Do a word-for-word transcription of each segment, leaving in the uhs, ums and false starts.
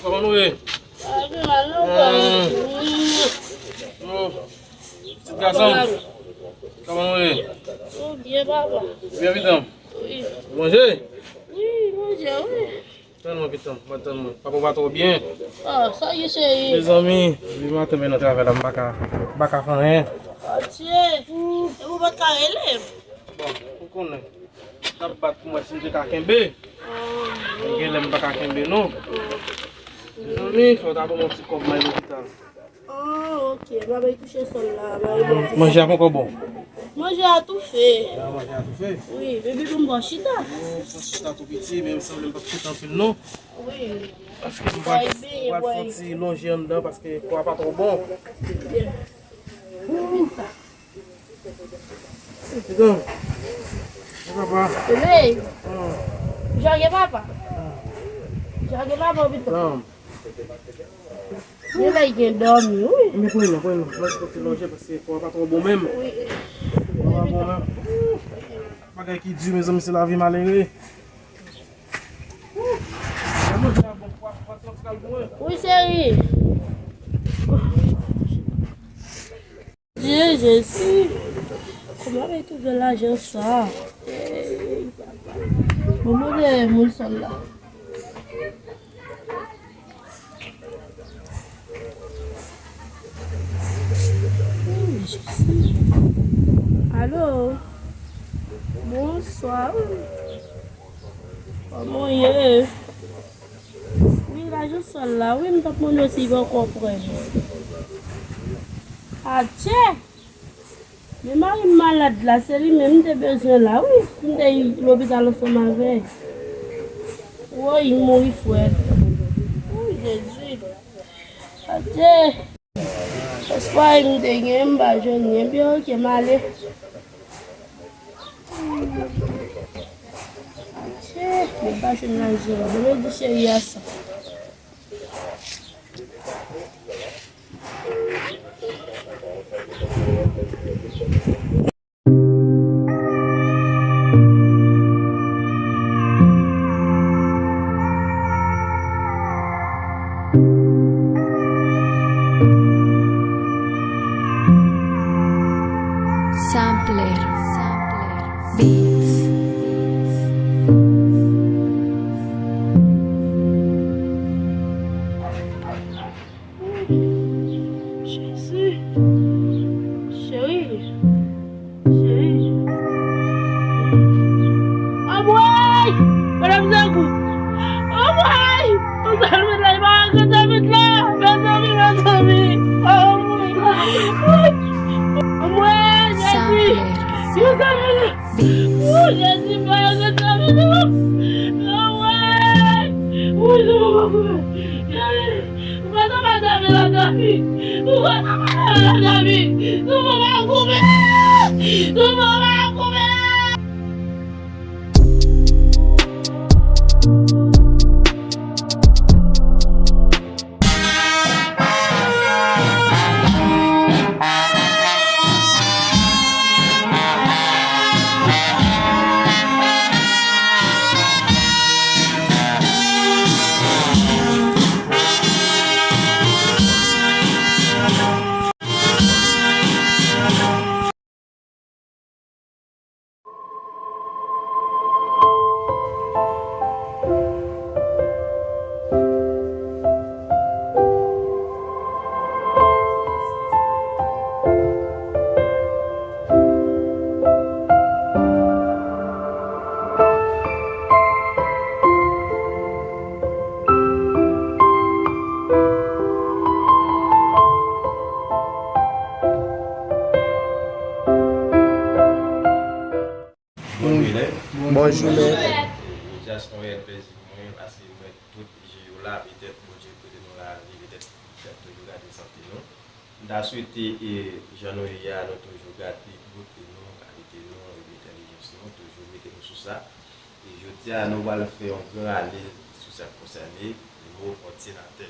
Kòman nou ye? Sa va pi mal, non, papa. Oh, pitit gason m. Kòman nou ye? Nou byen, papa. Byen, pitit m. Wi. Ou manje? Wi, manje, wi. Tann mwen, pitit m, mwen tann mwen. Papa w pa twò byen. Oh, sa ye, cheri? Mezanmi, depi maten m nan travay la, m pa ka, m pa ka fè anyen. Adye, e ou pa t ka rele m? Bon, ou konnen. N ap bat pou mwen si m te ka kenbe. Oh, men genlè m pa ka kenbe, non. Mezanmi, fò w ta ban m yon ti kòb m al lopital. Oh, ok. M ap al touche sòl la. M ap al... Manje a poko bon? Manje a toufe. Ah, manje a toufe? Wi, baby pou m ba w chita. Oh, pou chita tou piti, men m sanble m p ap chita anpil, non. Wi. Paske m pral, m pral fè yon ti lonje anndan, paske kò a pa twò bon. Byen. Pitit m. Hey, papa. Hey. Ah. Jage papa. Ah. Jage papa, pitit m. Non. Li la, li gen dòmi, wi. Men pran non, pran non. Mwen se ti lonje paske kò a pa twò bon menm. Wi. Kò a pa bon menm. Bagay ki di, mezanmi, se lavi malere. Wi, cheri. Dye Jezi, kòman mwen twouve lajan sa? Ey, papa. Bon, mwen vle moun sòl la. Ey, Jezi. Alo. Bonswa. Kòman w ye? Wi, lajan sòl la, wi, m t ap mande w si w poko pran. Adye! Men mari m malad la, se li menm m te bezwen la, wi. M te lopital ansanm avè l. Woy, m mouri frèt. Woy, Jezi. Adye! Espwa m te gen, m pa jwenn li. Ebyen, ok, m ale. Adye, m pa jwenn lajan. Demen di cheri a sa. Sampler Beats. Jezi. Cheri. Cheri. Anmwey! Madanm Zangou! Anmwey! Tout sa nou met la, li pa regrèt sa met la! Mezanmi, mezanmi! Anmwey! Anmwey, Jezi! Yo sa met la! Oh, Jezi, pa regrèt sa met la! Anmwey! Woy, nou pa konnen! Jezi! Ou pa ta pa dòmi la, David. Ou pa ta pa dòmi la, David. Ou pa pa koupe. Ou pa pa koupe. Bonjounen. Bonjounen. Jodi a se yon reyèl plezi pou mwen paske m wè tout je yo la, petèt Bondye pote nou la, li petèt, petèt toujou gade sante nou. M ta swete, e, jan nou ye a, nou toujou gade bote nou, kalite nou, entèlijans nou, toujou mete nou sou sa. E jodi a, nou pral fè yon gran analiz sou sa k konsène mo òdinatè.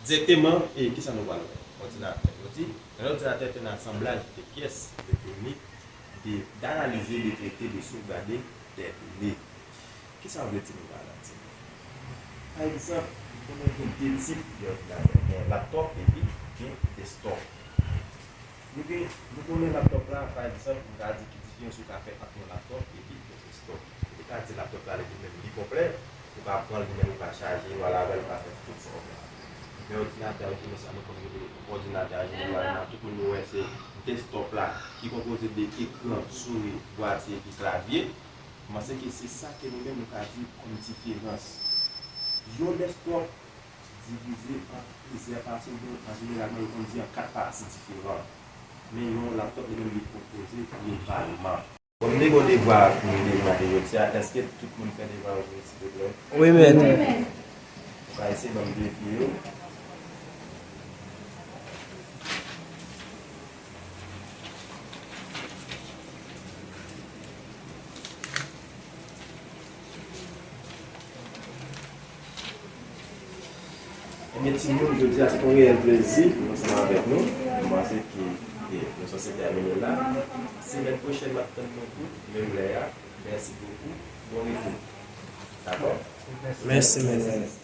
Dirèkteman, e kisa nou pral wè? Òdinatè. Nou di, nan òdinatè te nan asanblaj de pyès elektwonik de, d'analize, de trete, de sovgade de done. Kisa vle di nou pa la di? Pa egzanp, Konnen gen de tip de òdinatè. Gen laptop epi gen desktop. Nou gen, nou konnen laptop la, pa egzanp, m ka di ki diferans ou ka fè ant yon laptop epi yon desktop. Ou te ka di laptop la, li menm, li konplè, ou ka pran l, li menm, ou ka chaje, ou al avè l, ou ka fè tout sa w vle. Men òdinatè, nou konnen sa, nou konn rele òdinatè a, jeneralman, tout moun nou wè se desktop la, ki konpoze de ekran, souri, bwati epi klavye. M panse ke se sa ke nou menm nou ka di kòm diferans. Yon desktop divize an plizyè pati, oubyen an jeneralman yo konn di an kat pati diferan. Men yon laptop li menm li konpoze globalman. Bon, m te gen yon devwa pou m te demare jodi a. Èske tout moun fè devwa yo jodi, silvouplè? Wi, mèt. Ou ka eseye ban m defi yo? Ebyen, timoun, jodi a se yon reyèl plezi pou nou ansanm avèk nou. Nou panse ke, e, nou sanse tèmine la. Semèn pwochèn, m ap tann nou tout, menm lè a. Mèsi bokou. Bon retou. Dakò? Mèsi, mèsi.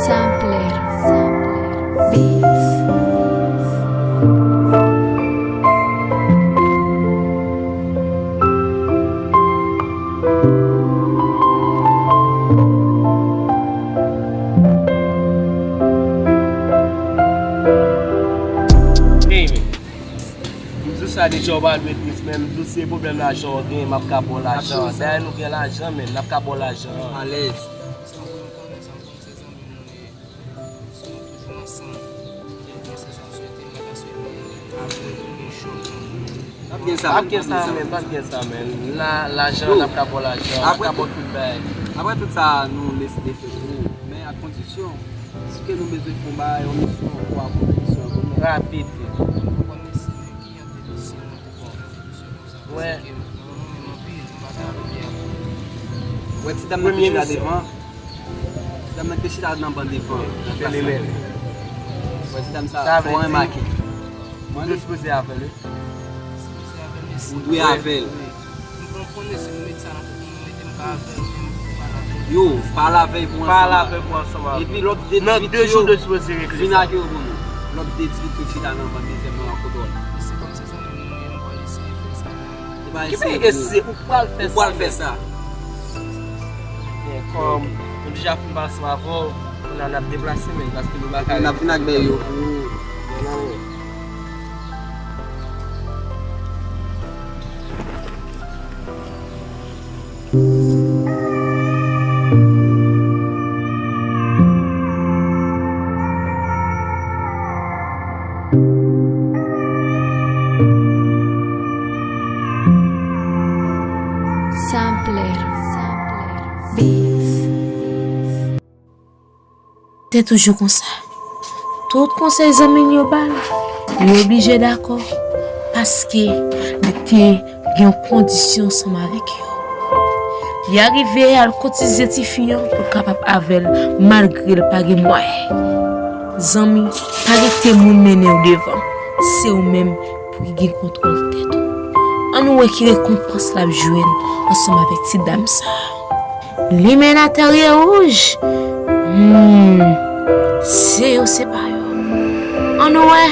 Sampler. Beats. Hey, man. M di w sa deja, w pa dwe tris, men m di w se pwoblèm lajan w gen, m ap ka ba w lajan. Dayè nou gen lajan, men n ap ka ba w lajan. Alèz. Sa m konnen, sa m konnen se zanmi nou ye. Si nou toujou ansanm, kèlkeswa sa m swete, m pa ka swete avè nou yon chòk nan moun. N ap gen sa, men, n ap gen sa, men. La, lajan, n ap ka ba w lajan, n ap ka ba w tout bagay. Apre tout sa, nou deside fè pou ou. Men ak kondisyon, si ke nou bezwen fè yon bagay, yon misyon, pou akonpli misyon an pou nou. Rapid. Ou konn eseye ki jan de misyon nou te fè yon misyon konsa. Wè. Paske mwen menm anpil, m pa ta vle. Wè ti dam nan ki chita devan. Ti dam nan ki te chita nan ban devan, nan klas la. Wè ti dam sa, fò w remake. Mwen dwe sipoze avè l, wi. Ou dwe avè l. Yo, pale avè l pou ansanm avè l. Epi lòt de tweet yo, vin ak yo pou nou. Lòt de tweet yo chita nan ban dezyèm nan an kote w la. Se pa eseye pou ou. Ou pral fè sa. Ou pral fè sa. Men kòm nou deja fin pase avè w, kounye a n ap deplase, men, paske nou pa ka. Epi n ap vin ak bèy yo pou ou. Te toujou konsa. Tout konsèy zanmi l yo ba l, li oblije dakò, paske li te gen yon kondisyon ansanm avèk yo. Li arive al koutize tifi an pou l kapab avè l, malgre l pa gen mwayen. Zanmi, pa kite moun mennen w devan, se ou menm pou ki gen kontwòl tèt ou. Ann wè ki rekonpans l ap jwenn ansanm avèk ti dam sa a. Limen atèrye wouj. Hmm. Se yo, se pa yo. Ann wè.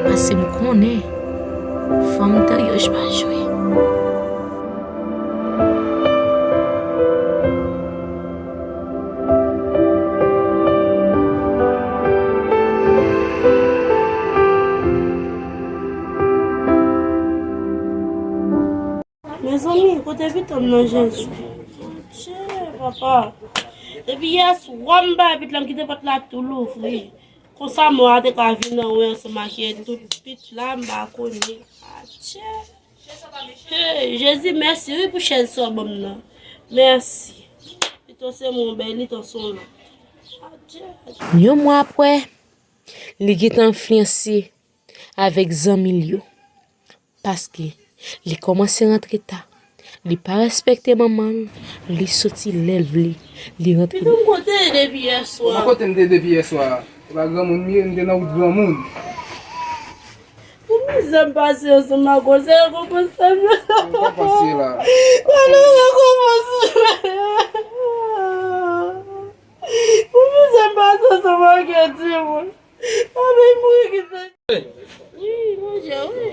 Paske m konnen fanm tèrye wouj pa jwe. Mezanmi, kote pitit mwen nan Jezi? Adje, papa. Depi yè swa m bay pitit la, m kite pòt la tou louvri. Konsa mò a te ka vin anwen ansanm ak yè tout pitit la, m pa konnen. Adje. Hey, Jezi, mèsi wi pou chèz sa w ban m nan. Mèsi. Pito se mwen, bèl li tan son la. Adje, adje. Yon mwa apre, li gentan enfliyanse avèk zanmi l yo. Paske li kòmanse rantre ta. Li pa respekte manman l. Li soti lè l vle. Li rantre. Pito m kote depi yè swa? Mwen kote m te depi yè swa? Se pa granmoun m ye, m te nan wout granmoun. Pou mizè m pase ansanm ak ou, se rekonpans sa m yo. Ou pa pase la. Sa nou rekonpans sa m yo. Pou mizè m pase ansanm ak yon timoun. Anben mouri ki fè. Wi, manje, wi.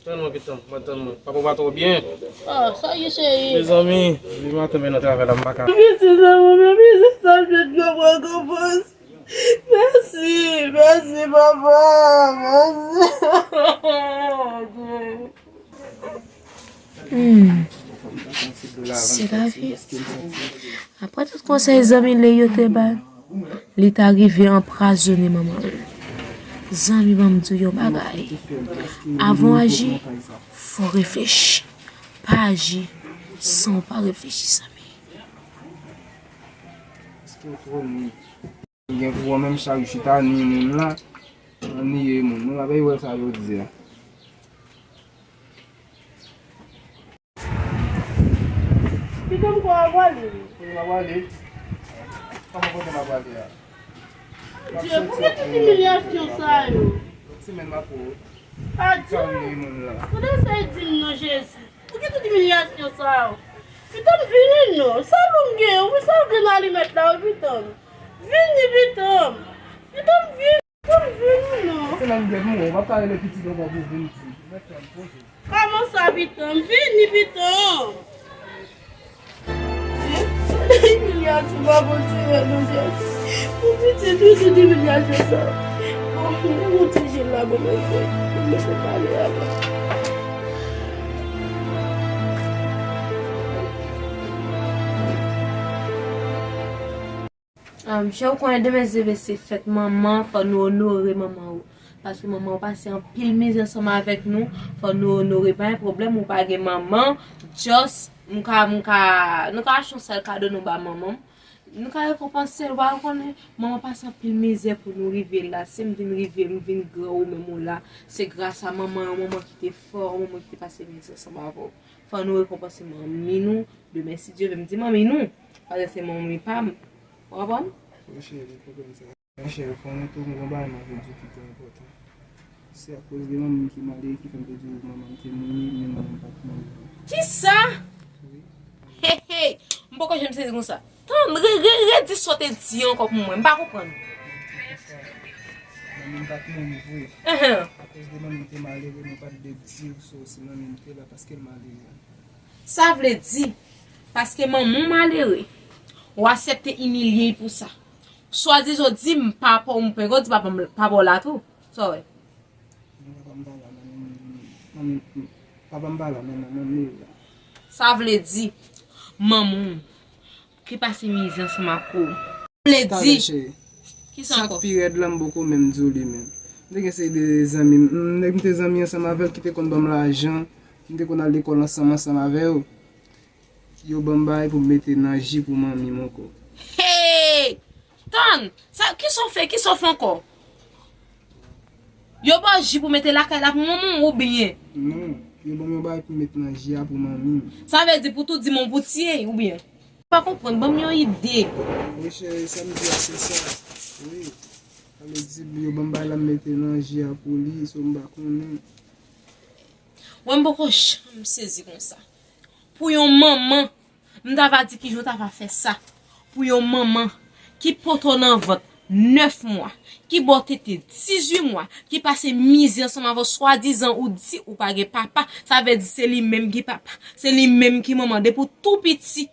Tann mwen, pitit mwen, tann mwen. Papa w pa twò byen. Ah, sa ye, cheri? Mezanmi, li maten men nan travay la, m pa ka. Mizè sa, mwen, mizè sa, m jwenn gwo rekonpans. Mèsi, mèsi, papa, mèsi. Hmm. Se lavi. Apre tout konsèy zanmi l yo te ba l, li ta rive anpwazonnen manman l. Zanmi, ban m di w yon bagay. Avan w aji, fò w reflechi. Pa aji san w pa reflechi, zanmi. Gen pou wè menm chak jou chita ni moun la, ni moun. Moun la pa wè sa yo di a. Pitit m, kote w ap prale? Kote m ap prale? Kòman kote m ap prale a? Adje, poukisa tout imilyasyon sa yo? Yon semèn m ap wè w. Adje, sa w ye moun la? Kote sa e di m non, Jezi? Poukisa tout imilyasyon sa yo? Pitit m, vini non. Sa pou m gen, wi, sa w gen nan alimèt la, wi, pitit m. Vini, pitit m. Pitit m, vini. Pitit m, vini non. Se nan gèt mwen, w ap ka rele pitit ankò pou vin di. Mèt fè m poze. Kòman sa, pitit m? Vini, pitit m. Imilyasyon pa bon ti rèd, non, Jezi. Pou pitit, wi, tout imilyasyon sa. Bon, mwen monte je la, bon, mwen fè. Mwen fè pale avè. Ah, monchè, ou konnen demen se, se fèt manman, fò nou onore manman ou. Paske manman ou pase anpil mizè ansanm avèk nou, fò nou onore, pa gen pwoblèm, ou pa gen manman, just, m ka, m ka, nou ka achte yon sèl kado nou ba manman m. Nou ka rekonpanse l, ou pa konnen, manman pase anpil mizè pou nou rive la. Si m vin rive, m vin gran ou menm ou la, se gras a manman, yon manman ki te fò, yon manman ki te pase mizè ansanm avè w. Fò nou rekonpanse manmi nou, demen si Dye vle, m di manmi nou, paske se manmi pa m. Ou konprann? Wi, cheri, pwoblèm sa. Monchè, fò nou tou, m gon bagay m anvi di w ki trè enpòtan. Se akoz de manman m ki malere ki fè m te di w manman m te mouri, men manman m pa t mouri. Kisa? Wi. Hey, hey! M poko janm sezi konsa. Tann, re, re, redi sa w te di ankò pou mwen. M pa konprann. Manman m pa t mouri vre. Ahan. Akoz de manman m te malere, mwen pa t dwe di w so si manman m te la paske l malere. Sa vle di, paske manman w malere, w aksepte imilye l pou sa. Swadizan w di m papa w, m poko di papa m, papa w la tou. Sa w wè? Non, papa m pa la, men manman m, manman m, papa m pa la, men manman m li la. Sa vle di, manman w ki pase mizè ansanm ak ou. Vle di. Talè, cheri. Kisa ankò? Sa k pi rèd la, m poko menm di w li menm. M te gen seri de zanmi, m, nèg m te zanmi ansanm avè l ki te konn ban m lajan, m te konn al lekòl ansanm, ansanm avè yo. Yo ban m bagay pou m mete nan ji pou manmi m ankò. Hey! Tann! Sa, kisa w fè, kisa w fè ankò? Yo ba w ji pou mete lakay la pou manman w oubyen? Non, yo ban m yon bagay pou m met nan ji a pou manmi m. Sa vle di pou tou di m pou tiye oubyen? M pa konprann, ban m yon ide. Wi, cheri, sa m di a se sa. Wi. Sa vle di yo ban m bagay la m mete nan ji a pou li, so m pa konnen. Wè, m poko janm sezi konsa. Pou yon manman, m ta va di kijan w ta va fè sa. Pou yon manman ki pote w nan vant nèf mwa, ki ba w tete dizuit mwa, ki pase mizè ansanm avè w, swadizan ou di ou pa gen papa, sa vle di se li menm ki papa, se li menm ki manman. Depi w tou piti,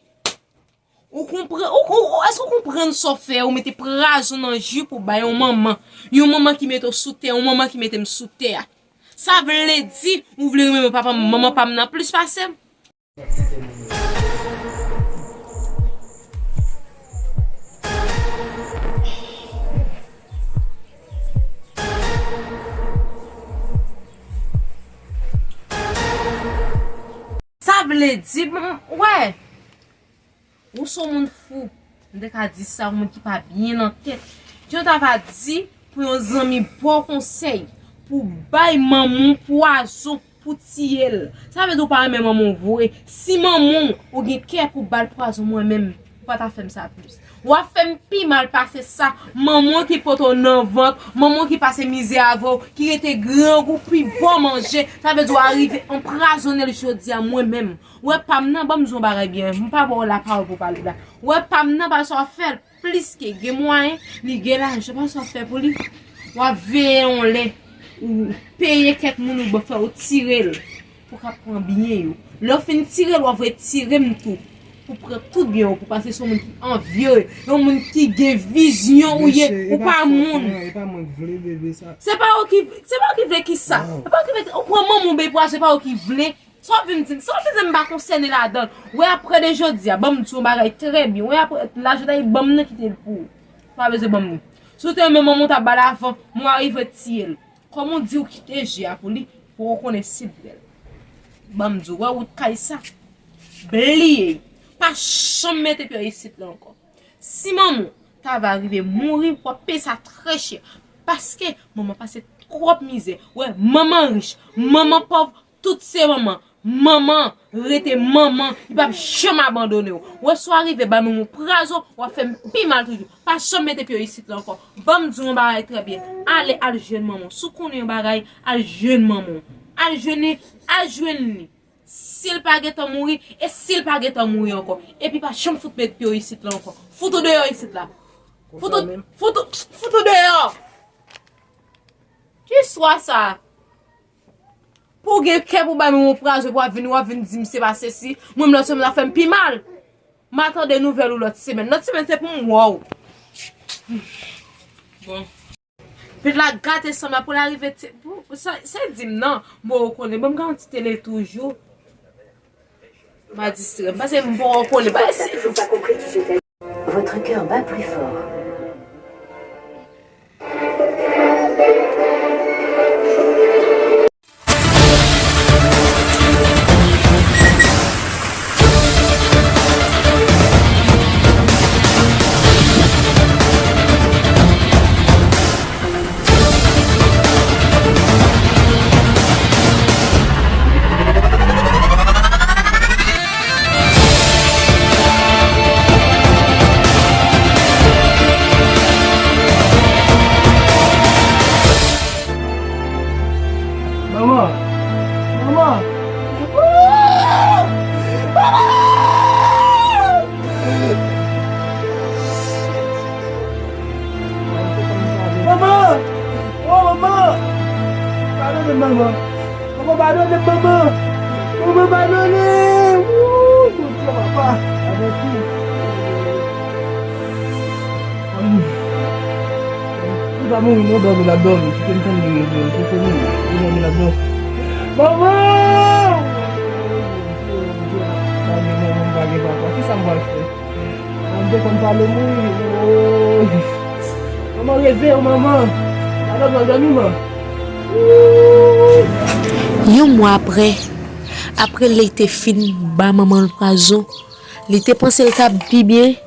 ou konprann, ou, ou, ou, èske w konprann sa w fè? Ou mete pwazon nan ji pou bay yon manman. Yon manman ki mete w sou tè, yon manman ki mete m sou tè a. Sa vle di, ou vle renmen papa m, manman pa m nan plis pase m? Sa vle di, m, wè, ou se yon moun fou. M te ka di sa, yon moun ki pa byen nan tèt. Jan w ta va di pou yon zanmi ba w konsèy, pou bay manman w pwazon pou tiye l. Sa vle di w pa renmen manman w vre. Si manman w, ou gen kè pou ba l pwazon, mwen menm, ou pa ta fè m sa plis. W ap fè m pi mal pase sa. Manman w ki pote w nan vant, manman w ki pase mizè avè w, ki rete grangou pou ba w manje. Sa vle di w arive anpwazonnen l jodi a, mwen menm. Ou wè pa m nan, ban m di w yon bagay byen. M pa ba w lapawòl pou pale la. Ou wè pa m nan, pa sa w ap fè l. Pliske gen mwayen, li gen lajan, pa sa w ap fè pou li. W ap veye yon lè, ou peye kèk moun ou fè yo tire l pou k ap pran byen yo. Lè w fin tire l, w ap retire m tou pou pran tout byen yo, pou pase se yon moun ki anvye, yon moun ki gen vizyon ou ye, ou pa moun. Se pa ou ki, se pa ou ki vle kisa? Se pa ou ki vle, ou pran manman w bay pwazon, se pa ou ki vle. Sa w vin di m? Sa w vin di m pa konsène ladan l? Wè apre de jodi a, ban m di w yon bagay trè byen. Wè apre, lajan ta ban m nan kite l pou ou. Pa bezwen ban m li. Si w te renmen manman w ta ba l avan, mwen arive tiye l. Kòm ou di w kite ji a pou li, pou w konnen si l bèl. Ban m di w, wè wout kay sa. Bliye. Pa janm mete pye w isit la ankò. Si manman w ta va rive mouri, w ap peye sa trè chè. Paske manman pase twòp mizè. Wè, manman rich, manman pòv, tout se manman. Manman rete manman, li p ap janm abandone w. Wè, si w arive bay manman w pwazon, w ap fè m pi mal toujou. Pa janm mete pye w isit la ankò. Ban m di w yon bagay trè byen. Ale, al jwenn manman w. Si w konnen yon bagay, al jwenn manman w. Al jwenn li, al jwenn li. Si l pa gentan mouri, e si l pa gentan mouri ankò. Epi pa janm fout met pye w isit la ankò. Fout ou deyò isit la. Fout ou, fout ou, fout ou deyò. Ki istwa sa? Pou w gen kè pou bay manman w pwazon, pou w ap vin, w ap vin di m se pa sesi. Mwen menm lòt semèn ap fè m pi mal. M a tande nouvèl ou lòt semèn. Lòt semèn se pou m wè w. Bon. Pit la gate san m la pou l arive ti, pou, sa, sa di m nan. M poko konnen. Ban m gade yon ti tele toujou. M a distrè m. Paske m poko konnen. Paske Votre cœur bat plus fort. Manman! Manman! Manman! Oh, manman! Padone m, manman! Manman, padone m, manman! Manman, padone m! Ooh, Bondye, papa! Padone m! Li pa mouri non, dòmi l ap dòmi. Kite m tann li reve, kite m li dòmi l ap dòmi. Manman! Pa gen manman, pa gen papa. Kisa m pral fè? Manman, m te konn pale m wi. Woy! Manman, reve w, manman! Pa dòmi, w ap dòmi, man! Yon mwa apre, apre Ley te fin ba manman l pwazon, li te panse l t ap pi byen,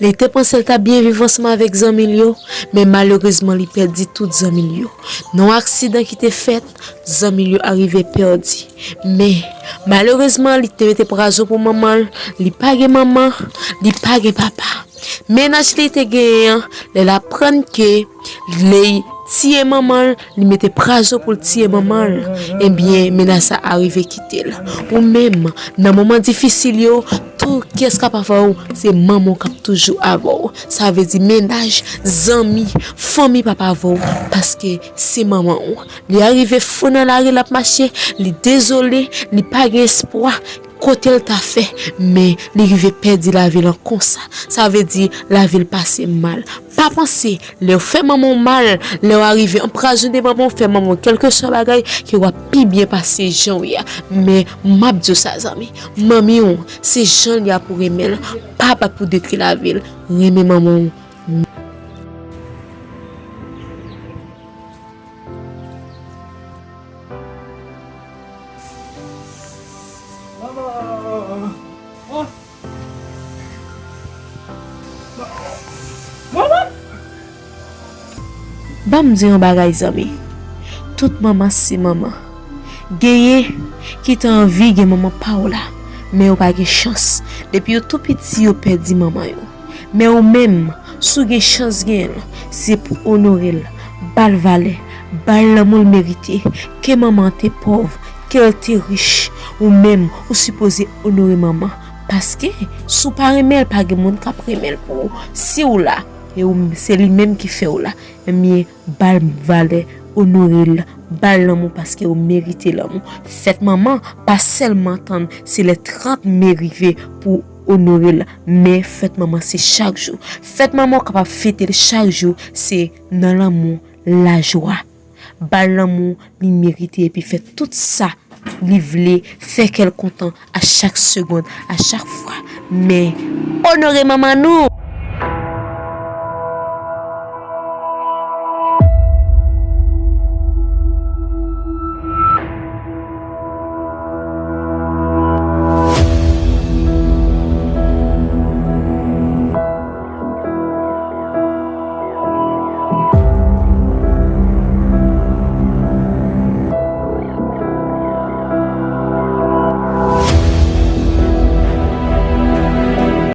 Li te panse l t ap byen viv ansanm avèk zanmi l yo, men malerezman li pèdi tout zanmi l yo. Nan yon aksidan ki te fèt, zanmi l yo arive pèdi. Men, malerezman, li te mete pwazon pou manman l, li pa gen manman, li pa gen papa. Mennaj li te genyen an, lè l aprann ke li tiye manman l, li mete pwazon pou l tiye manman l, ebyen, mennaj sa arive kite l. Ou menm, nan moman difisil yo, tou kiyès k ap avè w, se manman w k ap toujou avè w. Sa vle di mennaj, zanmi, fanmi p ap avè w, paske se manman w. Li arive fou nan lari, l ap mache, li dezole, li pa gen espwa. Kote l ta fè, men li rive pèdi lavi l an konsa. Sa vle di lavi l pase mal. Pa panse, lè w fè manman w mal, lè w arive anpwazonnen manman w, fè manman w kèlkeswa bagay, ke w ap pi byen pase jan w ye a. Men, m ap di w sa, zanmi. Manmi w, se jan l ye a pou renmen l. Pa bat pou detwi lavi l. Renmen manman w. Manman! Oh! Manman! Ban m di yon bagay, zanmi. Tout manman se manman. Genyen ki ta anvi gen manman pa w la, men yo pa gen chans. Depi yo tou piti, yo pèdi manman yo. Men ou menm, si w gen chans genyen l, se pou onore l, ba l valè, ba l lanmou l merite. Ke manman an te pòv, ke l te rich, ou menm, ou sipoze onore manman. Paske, si w pa renmen l, pa gen moun k ap renmen l pou ou. Si w la, e ou, se li menm ki fè w la, ebyen, ba l valè, onore l, ba l lanmou paske ou merite lanmou. Fèt manman, pa sèlman tann se lè trant me rive pou onore l, men fèt manman se chak jou. Fèt manman ou kapab fete l chak jou, se nan lanmou, lajwa. Ba l lanmou li merite epi fè tout sa li vle, fè kè l kontan a chak segonn, a chak fwa. Men, onore manman nou!